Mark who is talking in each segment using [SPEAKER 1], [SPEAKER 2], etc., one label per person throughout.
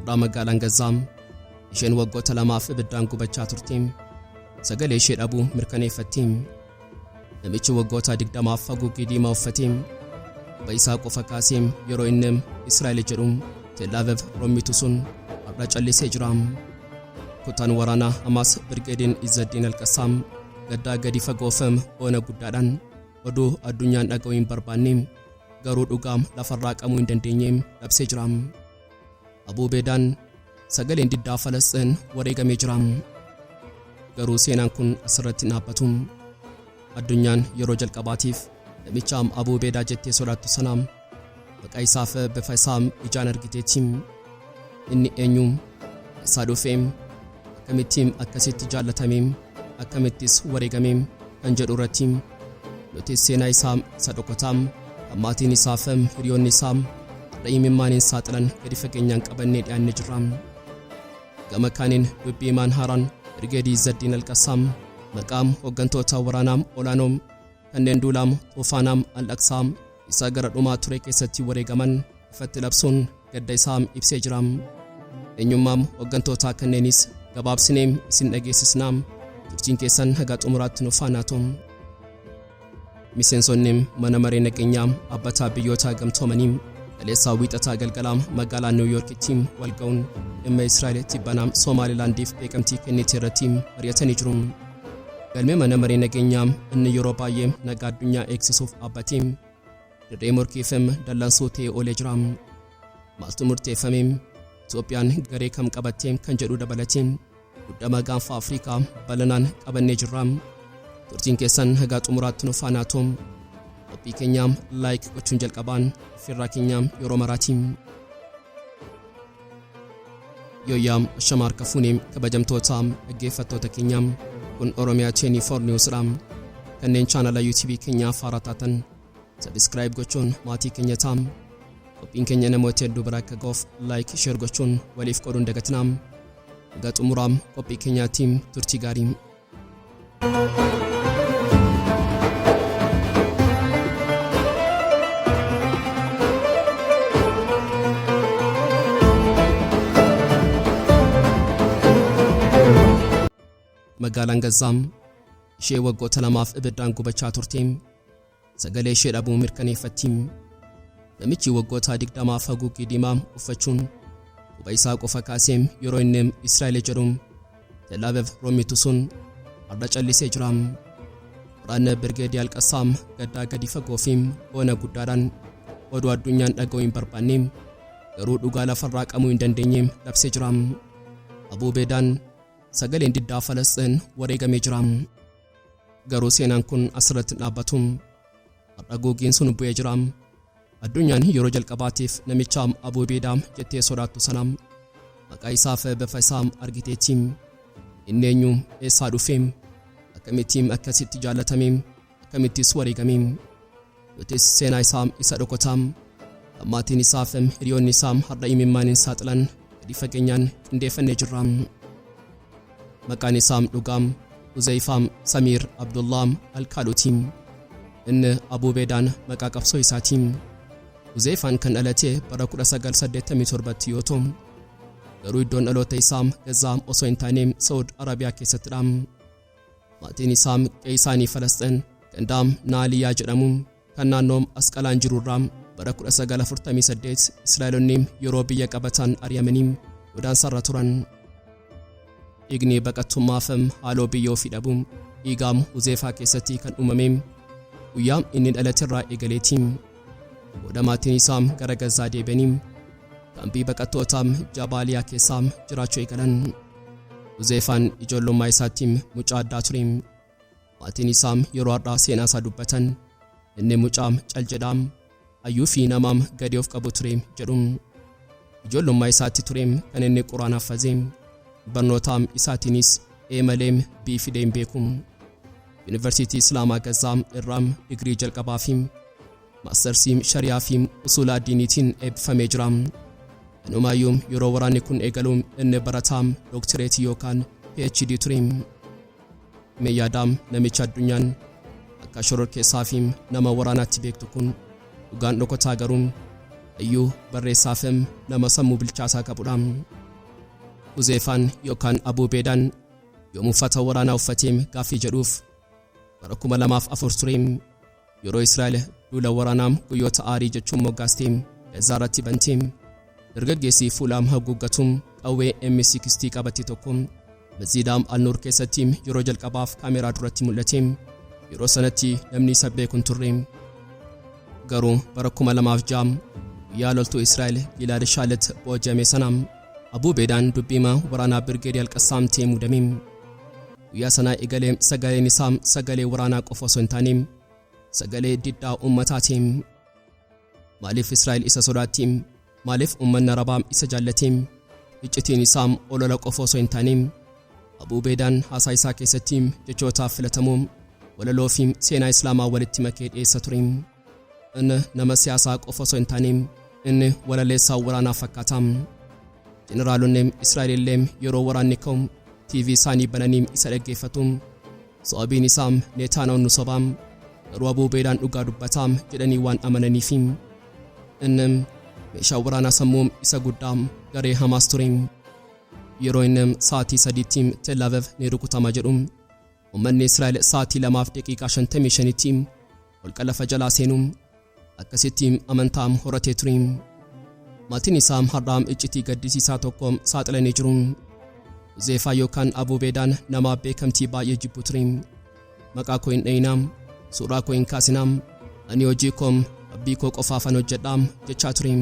[SPEAKER 1] Har'aa magaalaan Gazaam isheen waggoota lamaaf ibiddaan gubachaa turteem sagalee ishee dhabuu mirkaneeffatteem. Namichi waggoota 20f haguuggii diimaa uffateem quba isaa qofa kaaseem yeroo inni Israa'el jedhu Tel Aviv rommitu sun har'a callisee jira. Kutaan waraanaa Hamaas Birgeediin Izzaddiin Alqassaam gaddaa gadi fagoofam boona guddaadhaan oduu addunyaan dhaga'uu hin barbaanne garuu dhugaam lafarraa qabuu hin dandeenyeem labsee jira. Abuu Beedaan sagaleen diddaa Falasxiin wareegamee jira. Garuu seenaan kun asirratti hin dhaabbatu. Addunyaan yeroo jalqabaatiif namicha Abuu Beedaa jettee sodaattu sanaam maqaa isaaf bifa isaa ijaan argiteetti. Inni eenyu? Eessaa dhufee? Akkamittiin akkasitti jaallatamee? Akkamittis wareegamee? Kan jedhu irratti nuti seenaa isaa isa dhokataa kan maatiin isaaf hiriyoonni isaa har'a imimmaaniin saaxilan gadi fageenyaan qabannee dhiyaannee jirra. Gama kaaniin dubbii himaan haaraan Birgeedii Izzaddiin Alqassaam maqaa hooggantoota waraanaa olaanoo kanneen duulaam Tuufaanaam Al-Aqsaa isa gara dhumaa ture keessatti wareegaman ifatti labsuun gadda isaa ibsee jira. Eenyummaa hooggantoota kanneenis gabaabsinee isin dhageessisnaa, turtiin keessan haga xumuraatti nu faana ta'u. Miseensonni mana maree nageenyaa dhaabbataa biyyoota gamtoomanii kaleessaa Wiixataa galgalaa magaalaa Niw Yoorkitti wal ga'uun dhimma Israa'el tibbanaa Somaalilaandiif beekamtii kennite irratti mari'atanii jiru. Galmee mana maree nageenyaa inni yeroo baay'ee nagaa addunyaa eegsisuuf dhaabbatee dirree morkiifem dallansuu ta'ee oolee jira. Maaltu murteeffame? Itoophiyaan garee kam qabattee kan jedhu dabalatee guddama gaanfa Afrikaa balanaan qabannee jirra. Turtiin keessan haga xumuraatti nu faana ta'u. Qophii keenya like gochuun jalqabaan affeerraa keenya yeroo maraati. Yooyyaa, ashama harka fuunee kabajamtoota dhaggeeffattoota keenya, kun Oromiyaa 24 News dha. Kanneen chaanala YouTube keenyaa haaraa taatan subscribe gochuun maatii keenya ta'a. Qophiin keenya namoota hedduu bira akka ga'uuf like, share gochuun waliif qooduun dagatinaa. Hanga xumuraa qophii keenyaatti turtii gaarii. Magaalaan Gazaam ishee waggoota lamaaf ibiddaan gubachaa turte sagalee ishee dhabuu mirkaneeffatti. Namichi waggoota 20f haguuggii diimaa uffachuun quba isaa qofa kaasee yeroo inni Israa'el jedhu Tel Aviv rommitu sun har'a callisee jira. Waraanni Birgeedii Alqassaam gaddaa gadi fagoo fi boona guddaadhaan oduu addunyaan dhaga'uu hin barbaanne garuu dhugaa lafarraa qabuu hin dandeenye labsee jira. Abuu Beedaan sagaleen diddaa Falasxiin wareegamee jira. Garuu seenaan kun asirratti hin dhaabbatu. Har'a gogiin sun bu'ee jira. Addunyaan yeroo jalqabaatiif namicha Abuu Beedaa jettee sodaattu sana maqaa isaaf bifa isaa argiteetti. Inni eenyu? Eessaa dhufe? Akkamittiin akkasitti jaallatame? Akkamittis wareegame? Nutis seenaa isaa isa dhokataa kan maatiin isaaf hiriyoonni isaa har'a imimmaaniin saaxilan gadi fageenyaan qindeeffannee jirra. Maqaan isaa dhugaa Huzeyfaa Samiir Abdullah Alkaaluuti. Inni Abuu Beedaan maqaa qabsoo isaati. Huzeyfaan kan dhalate bara 1987tti yoo ta'u, garuu iddoon dhaloota isaa Gazaa osoo hin taane Saud Arabiyaa keessattidha. Maatiin isaa qe'ee isaanii Falasxiin gandaa Naaliyaa jedhamu kan naannoo Asqalaan jiru irraa bara 1948 Israa'elonni yeroo biyya qabatan ari'amanii godaansarra turan. Dhiigni baqattummaaf haaloo biyya ofii dhabu dhiigaa Huzeefaa keessatti kan uumame guyyaa inni dhalaterraa eegaleeti. Booda maatiin isaa gara Gazaa deebi'anii kaampii baqattoota Jabaaliyaa keessaa jiraachuu eegalan. Huzeefaan ijoollummaa isaatti mucaa addaa ture. Maatiin isaa yeroo har'aa seenaa isaa dubbatan inni mucaa cal jedhaa, hayyuu fi nama gadi of qabu ture jedhu. Ijoollummaa isaatti ture kan inni Quraana haffaze. Barnoota isaatiinis A malee B fidee hin beeku. Yuunivarsiitii Islaamaa Gazaa irraa digirii jalqabaa fi maastarsii shari'aa fi usuula diiniitiin eebbifamee jira. Inumaayyuu yeroo waraanni kun eegalu inni barataa dooktireetii yookaan PhD ture. Mee yaadaa, namicha addunyaan akka shororkeessaa fi nama waraanaatti beektu kun dhugaan dhokataa garuu Hayyuu, barreessaafim nama sammuu bilchaasaa qabudha. Huzeefaan yookaan Abuu Beedaan yoom uffata waraanaa uffateem gaaffii jedhuuf, bara 2004 tureem yeroo Israa'el duula waraanaa guyyoota aarii jechuun moggaasteem Gazaa irratti banteem. Dargaggeessi fuulaam haguuggatuun qawwee M60 qabate tokko Masjiidaam Al-Nuur keessatti yeroo jalqabaaf kaameraa duratti mul'ateem. Yeroo sanatti namni isa beeku hin turre. Garuu bara 2006 guyyaa loltuu Israa'el Gilaad Shaalit booji'ame sanaam Abuu Beedaan dubbiima waraanaa Birgeedii Alqassaam ta'ee muudame. Guyyaa sanaa eegalee sagaleen isaa sagalee waraanaa qofa osoo hin taane sagalee diddaa uummataa ta'e. Maaliif Israa'el isa sodaatti? Maaliif uummanni Arabaa isa jaallate? Iccitiin isaa olola qofa osoo hin taane, Abuu Beedaan haasaa isaa keessatti jechoota filatamoo, walaloo fi seenaa Islaamaa walitti makee dhiyeessa ture. Inni nama siyaasaa qofa osoo hin taane, inni walaleessaa waraanaa fakkaata. Jeneraalonni Israa'el illee yeroo waraanni ka'u TV isaanii bananii isa dhaggeeffatu. Sababiin isaa Neetaanaa'uun nu sobaa, garuu Abuu Beedaan dhugaa dubbataa jedhanii waan amananiifi. Inni meeshaa waraanaa sammuu isa guddaa garee Hamaas ture. Yeroo inni sa'aatii 3tti Tel Aviv ni rukutama jedhu, uummanni Israa'el sa'aatii 2:55tti holqa lafa jalaa seenu. Akkasitti amantaa horatee ture. Maatiin isaa har'aa iccitii gaddisiisaa tokko saaxilanii jiru. Huzeefaa yookaan Abuu Beedaan nama beekamtii baay'ee jibbu ture. "Maqaa koo hin dhayinaa, suuraa koo hin kaasinaa, ani hojii koo Rabbii koo qofaafan hojjedhaa" jechaa ture.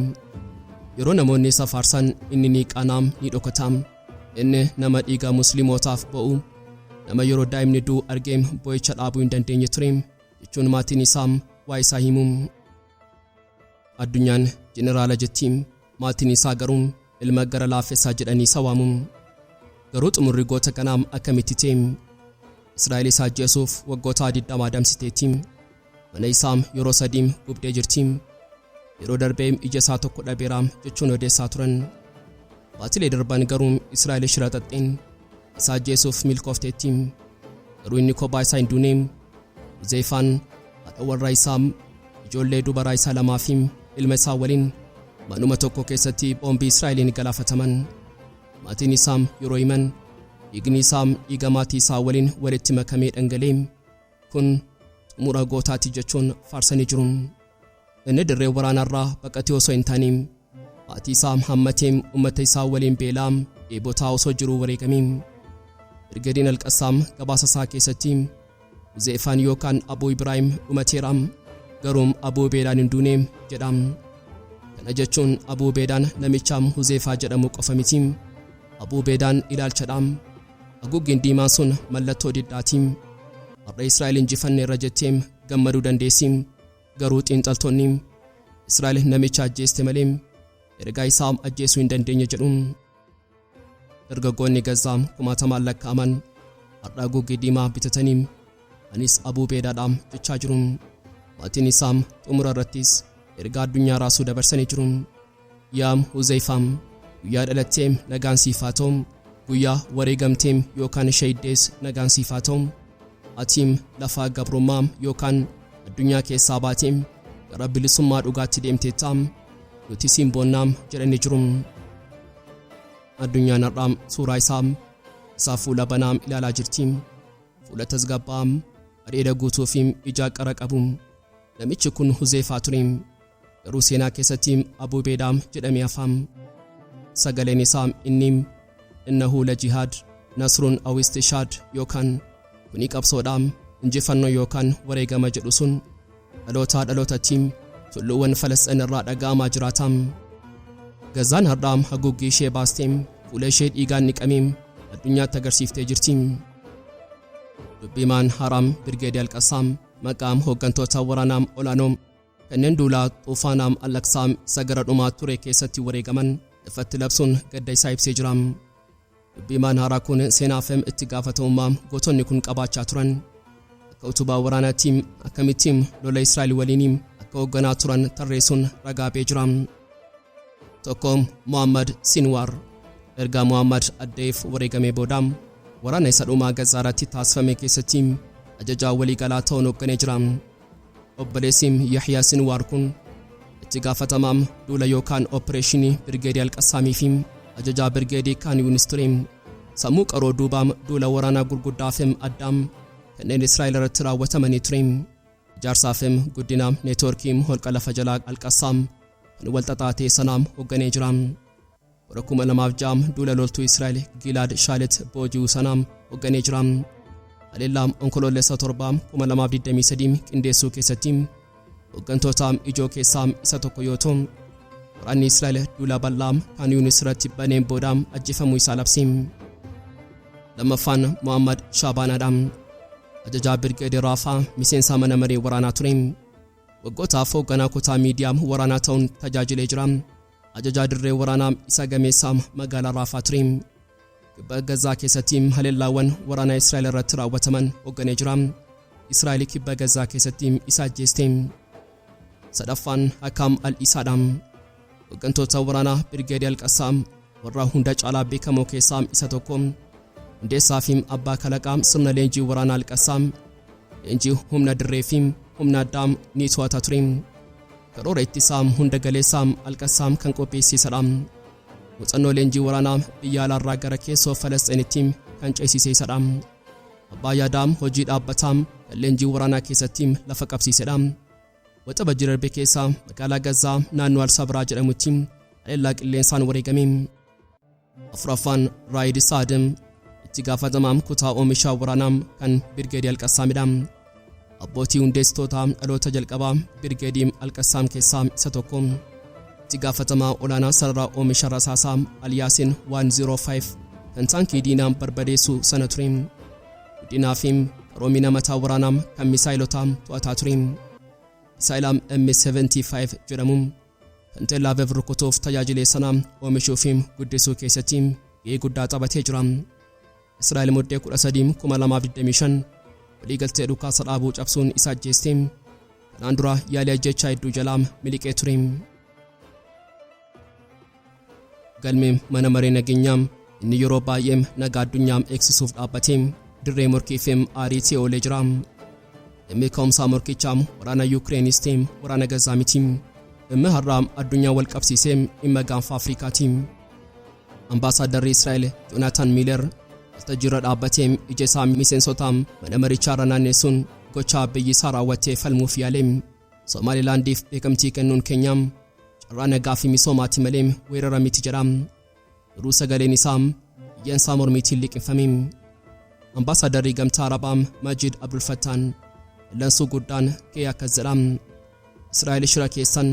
[SPEAKER 1] Yeroo namoonni isa faarsan inni ni qaanaa, ni dhokataa. Inni nama dhiiga Musliimootaaf bo'u, nama yeroo daa'imni du'u argee boo'icha dhaabuu hin dandeenye ture jechuun maatiin isaa waa isaa himu. Addunyaan jeneraala jetti, maatiin isaa garuu ilma gara laafessaa jedhanii isa waamu. Garuu xumurri goota kanaa akkamitti ta'e? Israa'el isa ajjeesuuf waggoota 20 adamsiteetti. Mana isaa yeroo sadii gubdee jirti. Yeroo darbee ija isaa tokko dhabeera jechuun odeessaa turan. Baatilee darban garuu Israa'el shira xaxxeen isa ajjeesuuf milkoofteetti. Garuu inni kophaa isaa hin duune. Huzeefaan haadha warraa isaa, ijoollee dubaraa isaa lamaa fi ilma isaa waliin manuma tokko keessatti boombii Israa'eliin galaafataman. Maatiin isaa yeroo himan, dhiigni isaa dhiiga maatii isaa waliin walitti makamee dhangala'e. Kun xumura gootaati jechuun faarsanii jiru. Inni dirree waraanaarraa baqatee osoo hin taane, maatii isaa hammatee uummata isaa waliin beelaa dheebotaa osoo jiruu wareegame. Birgeediin Alqassaam gabaasa isaa keessatti, "Huzeefaan yookaan Abuu Ibraahim dhumateera, garuu Abuu Beedaan hin duune" jedha. Kana jechuun Abuu Beedaan namicha Huzeefaa jedhamu qofa miti. Abuu Beedaan ilaalchadha. Haguuggiin diimaan sun mallattoo diddaati. Har'a Israa'el injifanneerra jettee gammaduu dandeessi. Garuu xiinxaltoonni Israa'el namicha ajjeeste malee ergaa isaa ajjeesuu hin dandeenye jedhu. Dargaggoonni Gazaa kumaatamaan lakkaa'aman har'a haguuggii diimaa bitatanii "Anis Abuu Beedaadha" jechaa jiru. Maatiin isaa xumura irrattis ergaa addunyaa raasuu dabarsanii jiru. Yaa Huzeyfaa, guyyaa dhalattee nagaan siif haa ta'u, guyyaa wareegamtee yookaan shahiddees nagaan siif haa ta'u. Ati lafa gabrummaa yookaan addunyaa keessaa baatee gara bilisummaa dhugaatti deemteetta. Nuti siin boonnaa jedhanii jiru. Addunyaan har'aa suuraa isaa isaa fuula banaa ilaalaa jirti. Fuula tasgabbaa'aa, areeda guutuu fi ija qara qabu. Namichi kun Huzeefaa ture. Garuu seenaa keessatti Abuu Beedaa jedhamee hafa. Sagaleen isaa inni "Innahu la jihaad, nasrun aw istishaad" yookaan "Kuni qabsoodha, injifannoo yookaan wareegama" jedhu sun dhalootaa dhalootatti tulluuwwan Falasxin irraa dhaga'amaa jiraata. Gazaan har'aa haguuggii ishee baastee fuula ishee dhiigaan dhiqamee addunyaatti agarsiiftee jirti. Dubbimaan haaraam Birgeedii Alqassaam maqaa hooggantoota waraanaa olaanoo kanneen duulaa Xuufaanaa Al-Aqsaa isa gara dhumaa ture keessatti wareegaman ifatti labsuun gadda isaa ibsee jira. Dubbimaan haaraa kun seenaa fi itti gaafatamummaa gootonni kun qabaachaa turan, akka utubaa waraanaatti akkamittiin lola Israa'el waliin akka hoogganaa turan tarreessuun ragaa ba'ee jira. Tokko, Muhammad Sinwaar. Erga Muhammad Addeef wareegamee booda waraana isa dhumaa Gazaa irratti taasifame keessatti ajajaa waliigalaa ta'uun hoogganee jira. Obboleessi Yahyaa Sinwaar kun Itti gaafatamaa duula yookaan opereeshinii Birgeedii Alqassaamii fi ajajaa Birgeedii Kaan Yuunis ture. Sammuu qaroo duubaam duula waraanaa gurguddaafim addaam kanneen Israa'el irratti raawwatamanii ture. Ijaarsaafim guddina neetwoorkii holqa lafa jalaa Alqassaam kan walxaxaa ta'e sanaam hoogganee jira. Bara 2006 duula loltuu Israa'el Gilaad Shaalit booji'uu sanaam hoogganee jira. Haleellaa Onkoloolessa 7 2023 qindeessuu keessatti hooggantoota ijoo keessaa isa tokko yoo ta'u, waraanni Israa'el duula bal'aa Kaan Yuunis irratti baneen booda ajjeefamuu isaa labse. Lammaffaan Mohammad Shaabaanaadha. Ajajaa Birgeedii Raafaa miseensa mana maree waraanaa ture. Waggootaaf hoogganaa kutaa miidiyaa waraanaa ta'uun tajaajilee jira. Ajajaa dirree waraanaa isa gameessaa magaalaa Raafaa ture. Kibba Gazaa keessatti haleellaawwan waraanaa Israa'el irratti raawwataman hoogganee jira. Israa'el kibba Gazaa keessatti isa ajjeeste. Sadaffaan Hakaam Al-Isaadha. Hooggantoota waraanaa Birgeedii Alqassaam warra hunda caalaa beekamoo keessaa isa tokko. Hundeessaa fi abbaa kalaqaa sirna leenjii waraanaa Alqassaam, leenjii humna dirree fi humna addaa ni to'ata ture. Karoora ittisaa hunda galeessaa Alqassaam kan qopheessisadha. Muuxannoo leenjii waraanaa biyya alaarraa gara keessoo Falasxiinitti kan ceesise isadha. Abbaa yaadaa hojii dhaabbataa kan leenjii waraanaa keessatti lafa qabsiisedha. Waxabajjii darbe keessa magaalaa Gazaa naannoo Al-Sabraa jedhamutti haleellaa qilleensaan wareegame. Afuraffaan Raayid Saadim, itti gaafatamaa kutaa oomisha waraanaa kan Birgeedii Alqassaamidha. Abbootii hundeessitoota dhaloota jalqabaa Birgeedii Alqassaam keessaa isa tokko. Itti gaafatamaa olaanaa sarara oomisha rasaasaa Aliyaasin 105 kan taankii diinaa barbadeessuu sana ture. Guddinaa fi qaroomina mataa waraanaa kan misaayilotaa to'ataa ture. Misaayila M75 jedhamu kan Tel Aviv rukutuuf tajaajile sana oomishuu fi guddisuu keessatti gahee guddaa taphatee jira. Israa'el Muddee 13 2025 waliigaltee dhukaasa dhaabuu cabsuun isa ajjeeste. Kanaan dura yaalii ajjechaa hedduu jalaa miliqee ture. Galmi mana maree nageenyaa inni yeroo baay'ee nagaa addunyaa eegsisuuf dhaabbate dirree morkii fi aarii ta'ee oolee jira. Dhimmi ka'umsaa morkichaa waraana Yuukireenis ta'e waraana Gazaa miti. Dhimmi har'aa addunyaa wal qabsiisee dhimma Gaanfa Afrikaati. Ambaasaaddarri Israa'el Joonaatan Miiler waltajjiirra dhaabbatee ija isaa miseensota mana marichaarra naannessuun gochaa biyyi isaa raawwattee falmuuf yaale. Somaalilaandiif beekamtii kennuun keenya carraa nagaa fi misoomaati malee weerara miti jedha. Garuu sagaleen isaa iyyansaa mormiitiin liqimfame. Ambaasaaddarri Gamtaa Arabaa Majid Abdul Fattaan dallansuu guddaan ka'ee akkas jedha. Israa'el shira keessan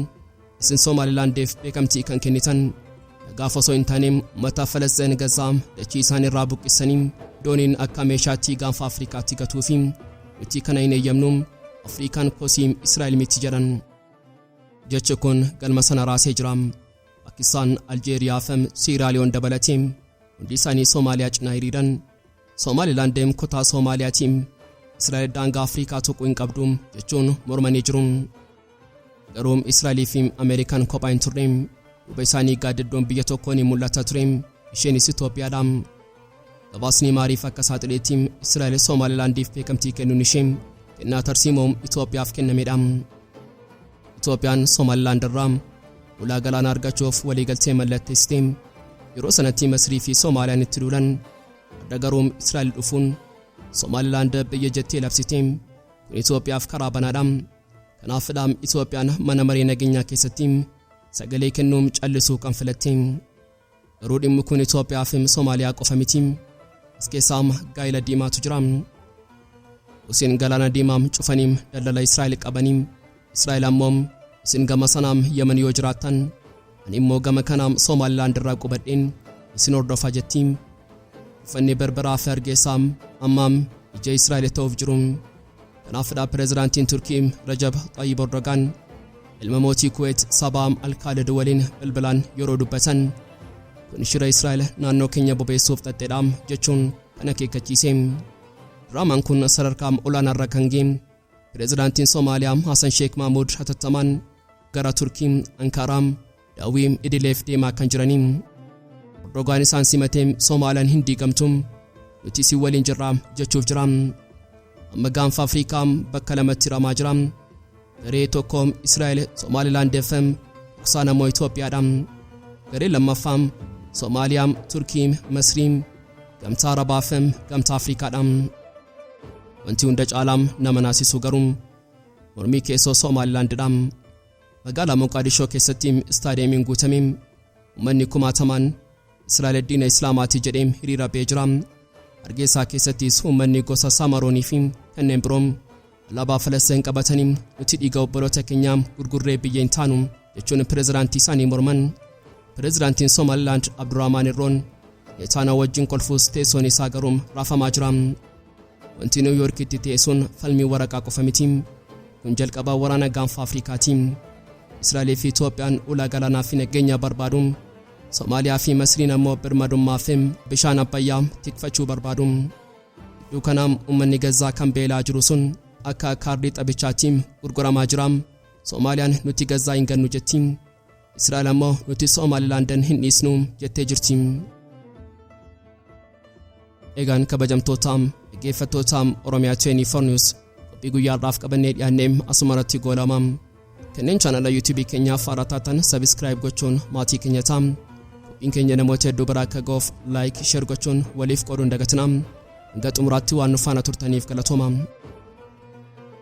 [SPEAKER 1] isin Somaalilaandiif beekamtii kan kennitan nagaaf osoo hin taane uummata Falasxiin Gazaa dachii isaan irraa buqqisanii dooniin akka meeshaatti Gaanfa Afrikaatti gatuu fi nuti kana hin eeyyamnu, Afrikaan kosii Israa'el miti jedhan. Jechi kun galma sana raasee jira. Paakistaan, Aljeeriyaa fi Siiraaliyoon dabalatee hundi isaanii Soomaaliyaa cinaa hiriiran. Somaalilaandiin kutaa Soomaaliyaati. Israa'el daangaa Afrikaa tuquu hin qabdu jechuun mormanii jiru. Garuu Israa'elii fi Ameerikaan kophaa hin turre. Duuba isaanii gaaddiddoon biyya tokkoon ni mul'ata ture. Isheenis Itoophiyaadha. Gabaasni maariif akka saaxileetti Israa'el Somaalilaandiif beekamtii kennuun ishee kennaa tarsiimoo Itoophiyaaf kennamedha. Itoophiyaan Somaalilaand irraa ulaa galaanaa argachuuf waliigaltee mallatteessite. Yeroo sanatti Masrii fi Soomaaliyaan itti duulan. Adda garuu Israa'el dhufuun Somaalilaand biyya jettee labsite. Kun Itoophiyaaf karaa banaadha. Kanaafidha Itoophiyaan mana maree nageenyaa keessatti sagalee kennuun callisuu kan filatte. Garuu dhimmi kun Itoophiyaa fi Soomaaliyaa qofa miti. As keessaa gaa'ila diimaatu jira. Isin galaana diimaa cufanii daldala Israa'el qabanii, Israa'el ammoo isin gama sanaam Yemen yoo jiraattan ani immoo gama kanaam Somaalilaand irraa qubadheen isin hordofa jetti. Uffanni Berberaa fi Hargeysaa ammaam ija Israa'el ta'uuf jiru. Kanaafidha pireezidaantiin Turkii Rajab Xayyib Erdogaan ilma mootii Kuweet Sabaam Alkaalid waliin bilbilaan yeroo dubbatan, kun shira Israa'el naannoo keenya bobeessuuf xaxxeedha jechuun kan akeekkachiise. Diraamaan kun sadarkaa olaanaarra kan ga'e pireezidaantiin Soomaaliyaa Hasan Sheek Mahmud hatattamaan gara Turkii Ankaaraa daawwii idileef deemaa kan jiranii. Erdogaan isaan simatee Soomaaliyaan hin diigamtu, nuti isin waliin jirra jechuuf jira. Amma Gaanfa Afrikaa bakka lamatti hiramaa jira. Garee tokko Israa'el Somaalilaandiif, dhoksaan ammoo Itoophiyaadha. Garee lammaffaa Somaaliyaa, Turkii, Masrii, Gamtaa Arabaa fi Gamtaa Afrikaadha. Wanti hunda caalaa nama naasisu garuu mormii keessoo Somaalilaandidha. Magaalaa Moqaadishoo keessatti istaadiyeemiin guutamee uummanni kumaatamaan Israa'el diina Islaamaati jedhee hiriira ba'ee jira. Hargeysaa keessattis uummanni gosa Samaroonii fi kanneen biroo alaabaa Falastiin qabatanii "Nuti dhiiga obboloota keenyaa gurgurree biyya hin taanu" jechuun pireezidaantii isaanii morman. Pireezidaantiin Somaalilaand Abdurrahmaan Irroon Netanyahu wajjin kolfuus, teessoon isaa garuu raafamaa jira. Wanti Niw Yoorkitti ta'e sun falmii waraqaa qofa miti. Kun jalqabaa waraana Gaanfa Afrikaati. Israa'elii fi Itoophiyaan ulaa galaanaa fi nageenya barbaadu. Somaaliyaa fi Masriin ammoo birmadummaa fi bishaan Abbayyaa tikfachuu barbaadu. Gidduu kanaa uummanni Gazaa kan beelaa jiru sun akka kaardii taphichaatti gurguramaa jira. Soomaaliyaan "Nuti Gazaa hin gannu" jetti. Israa'el ammoo "Nuti Somaalilaandan hin dhiisnu" jettee jirti. Egaan kabajamtoota dhaggeeffattoota Oromiyaa 24 News, qophii guyyaa har'aaf qabannee dhiyaannee asuma irratti goolama. Kanneen chaanala YouTube keenyaaf haaraa taatan subscribe gochuun maatii keenya ta'a. Qophiin keenya namoota hedduu biraa akka ga'uuf like, share gochuun waliif qooduun dagatina. Hanga xumuraatti waan nu faana turtaniif galatooma.